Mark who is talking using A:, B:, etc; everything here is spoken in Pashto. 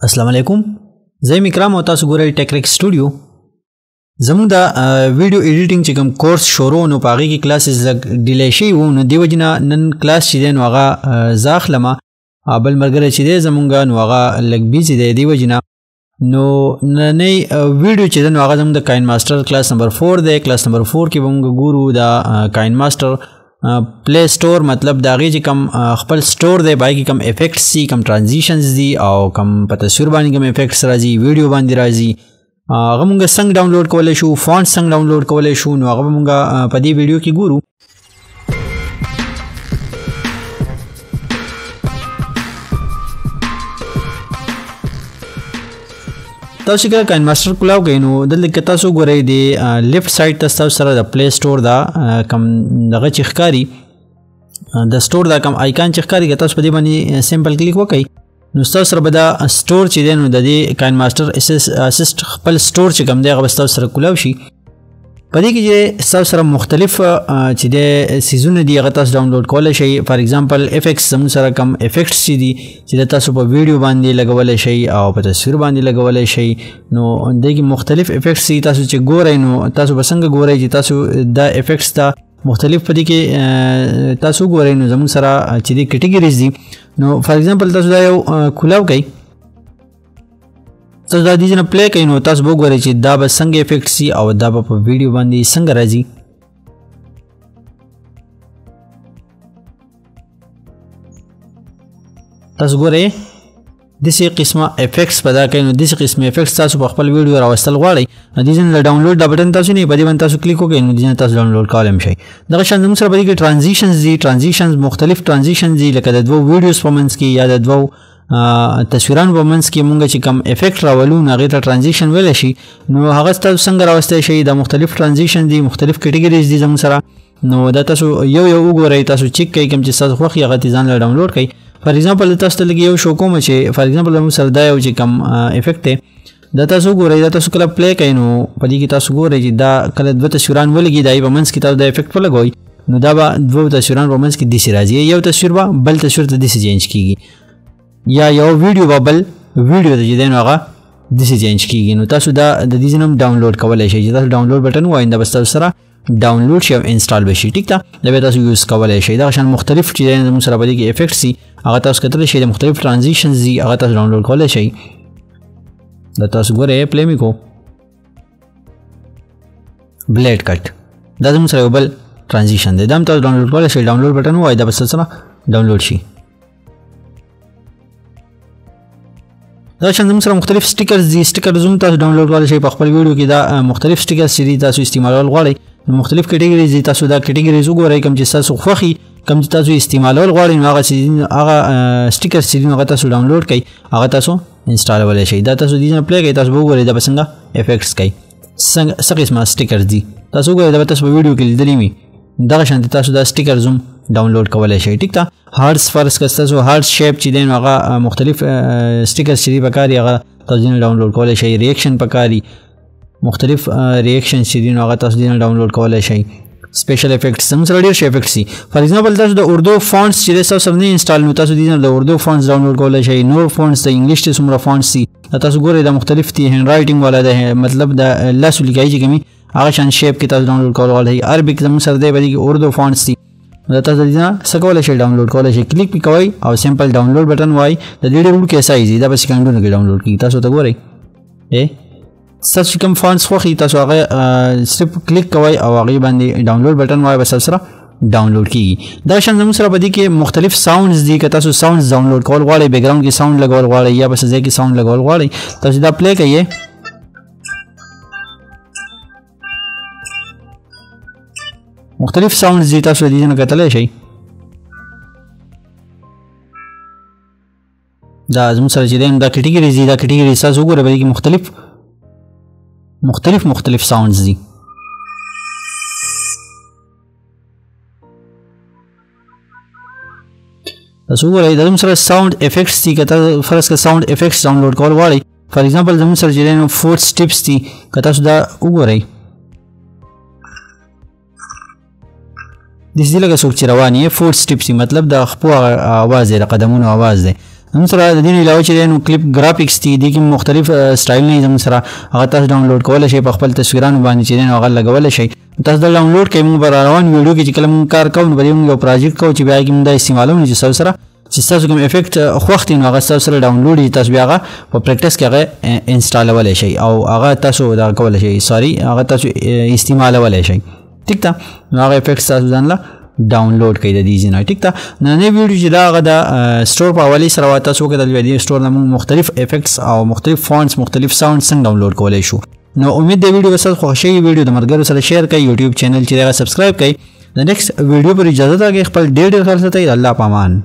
A: السلام علیکم، زه یم اکرام او تاسو ګورئ ټیک ریک سټوډیو. زموږ د ویډیو ایډیټینګ چې کوم کورس شروع نو په هغې کې کلاسز لږ delay شوي وو، نو دې وجې نه نن کلاس چې دی نو هغه زه اخلم، بل ملګری چې دی زموږ نو هغه لږ busy دی دې وجې نه. نو نننۍ ویډیو چې ده نو هغه زموږ د KineMaster کلاس نمبر 4 دی. کلاس نمبر 4 کې به موږ ګورو د KineMaster Play Store، مطلب د هغې چې کوم خپل store دی، په هغې کې کوم effects دي، کوم transitions دي، او کوم په تصویر باندې کوم effects راځي، ویډیو باندې راځي، هغه موږ څنګه download کولی شو، font څنګه download کولی شو، نو هغه به موږ په دې ویډیو کې ګورو. تاسو کله KineMaster کولاو کوئ نو دلته که تاسو ګورئ د left side ته ستاسو سره د Play Store دا کوم دغه چې ښکاري، د store دا کوم icon چې ښکاري، که تاسو په دې باندې simple click وکړئ نو ستاسو سره به دا store چې دی نو د دې KineMaster Assist خپل store چې کوم دی هغه به ستاسو سره کولاو شي. په دې کې چې ستاسو سره مختلف چې دی څیزونه دي هغه تاسو download کولی شئ. for example effects، زموږ سره کوم effects چې دي چې د تاسو په ویډیو باندې لګولی شئ او په تصویر باندې لګولی شئ، نو دې کې مختلف effects دي. تاسو چې ګورئ نو تاسو به څنګه ګورئ چې تاسو دا effects ته مختلف په دې کې تاسو ګورئ نو زموږ سره چې دي categories دي. نو for example تاسو دا یو کولاو کوئ، تاسو دا دې نه play کوئ نو تاسو به وګورئ چې دا به څنګه effect سي او دا به په ویډیو باندې څنګه راځي. تاسو ګورئ داسې قسمه effects به دا کوي، نو داسې قسمه effects تاسو په خپل ویډیو راوستل غواړئ نو دې ځای نه download دا بټن تاسو نه په دې باندې تاسو کلیک وکړئ نو دې ځای نه تاسو download کولی هم شئ. دغه شان زموږ سره په دې کې transitions دي، transitions مختلف transitions دي، لکه د دوو videos په منځ کې یا د دوو تصویرانو په منځ کې مونږ چې کوم effect راولو نو هغې ته transition ویلی شي. نو هغه تاسو څنګه راوستی شئ، دا مختلف transition دي، مختلف categories دي زموږ سره. نو دا تاسو یو یو وګورئ، تاسو چک کړئ کوم چې ستاسو خوښ وي هغه ترې ځان له download کړئ. for example تاسو ته لږ یو show کوم چې for example زموږ سره دا یو چې کوم effect دی دا تاسو وګورئ، دا تاسو کله play کړئ نو په دې کې تاسو ګورئ چې دا کله دوه تصویران ولګي دا یې په منځ کې تاسو دا effect ولګوئ نو دا به دوه تصویران په منځ کې داسې راځي، یو تصویر به بل تصویر ته داسې change کېږي، یا یو ویډیو به بل ویډیو ته چې دی نو هغه داسې change کېږي. نو تاسو دا د دې ځای نه هم download کولی شئ چې تاسو download button ووایئ دا به ستاسو سره download شي او install به شي، ټیک ده، دا به تاسو use کولی شئ. دغه شان مختلف چې دی زموږ سره په دې کې effects دي هغه تاسو کتلی شئ، د مختلف transitions دي هغه تاسو download کولی شئ. دا تاسو ګورئ play مې کو blade cut، دا زموږ سره یو بل transition دی، دا هم تاسو download کولی شئ. download button ووایئ دا به ستاسو سره download شي. دا شان زموږ سره مختلف stickers دي، stickers هم تاسو download کولی شئ په خپل ویډیو کې. دا مختلف stickers چې دي تاسو استعمالول غواړئ نو مختلف categories دي، تاسو دا categories وګورئ کوم چې ستاسو خوښ وي، کوم چې تاسو استعمالول غواړئ نو هغه چې دي هغه stickers چې دي هغه تاسو download کړئ، هغه تاسو انسټالولی شئ. دا تاسو دې نه play کړئ، تاسو به وګورئ دا به څنګه effects کوي، څنګه څه قسمه stickers دي تاسو وګورئ، دا به تاسو په ویډیو کې لیدلي وي. دغه شان تاسو دا stickers هم download کولی شئ، ټیک ده. hearts فرض که ستاسو hearts shape چې دی نو هغه مختلف stickers چې دي پکار دي هغه تاسو دې نه download کولی شئ. reaction پکار دي، مختلف reaction چې دي نو هغه تاسو دې نه download کولی شئ. special effects زموږ سره ډېر شي effects دي. for example تاسو د اردو fonts چې دی ستاسو سره نه install نو تاسو دې نه د اردو fonts download کولی شئ. نور fonts د English چې څومره fonts دي دا تاسو ګورئ دا مختلف دي، handwriting والا دی، مطلب د لاسو لیکای چې کومي هغه شان shape کې تاسو download کول غواړئ. Arabic زموږ سره دی په دې کې اردو fonts دي، دا تاسو دې نه څه کولی شئ download کولی شئ. کلیک پې کوئ او simple download button وایي، د دې ډېر وړوکی size دی، دا په سیکنډونو کې download کېږي. تاسو ته ګورئ ستاسو چې کوم fonts خوښ وي تاسو هغه صرف کلیک کوئ او هغې باندې download button وایي بس سره download کېږي. دا شان زموږ سره په دې کې مختلف sounds دي، که تاسو sounds download کول غواړئ، background کې sound لګول غواړئ یا په څه ځای کې sound لګول غواړئ تاسو دا play کوئ. مختلف sounds دي تاسو دې نه کتلی شئ. دا زموږ سره چې دی دا categories دي، دا categories تاسو وګورئ په دې کې مختلف مختلف مختلف sounds دي. تاسو وګورئ دا زموږ سره sound effects دي، که تاسو فرض کړئ sound effects download کول غواړئ for example زموږ سره چې دی نو footsteps دي، که تاسو دا وګورئ داسې دي لکه څوک چې روان یې، footsteps دي، مطلب د خپو هغه اواز دی، د قدمونو اواز دی. زموږ سره د دې نه علاوه چې دی نو کلیپ ګرافیکس دي، دې کې مختلف سټایل نه زموږ سره هغه تاسو ډاونلوډ کولی شئ، په خپل تصویرانو باندې چې دی نو هغه لګولی شئ. تاسو دا ډاونلوډ کړئ، موږ به روان ویډیو کې چې کله موږ کار کوو نو په دې موږ یو پروجیکټ کوو چې بیا کې موږ دا استعمالوو، نو چې ستاسو سره چې ستاسو کوم افیکټ خوښ دی نو هغه ستاسو سره ډاونلوډ وي، تاسو بیا هغه په پریکټس کې هغه انسټالولی شئ او هغه تاسو دا کولی شئ، سوري هغه تاسو استعمالولی شئ. ټیک ده، نو هغه افیکټ تاسو ځان له ډاونلوډ کړئ د دې ځای نه. ټیک ده، نننۍ ویډیو چې دا هغه د سټور په حوالې سره وه، تاسو وکتل بیا دې سټور نه موږ مختلف افیکټس او مختلف فونټس مختلف ساونډ څنګه ډاونلوډ کولی شو. نو امید دی ویډیو به ستاسو خوښ شي. ویډیو د ملګرو سره شیر کړئ، یوټیوب چینل چې هغه سبسکرایب کړئ. د نیکسټ ویډیو پر اجازه راکړئ، خپل ډېر ډېر خیال ساتئ. الله په امان.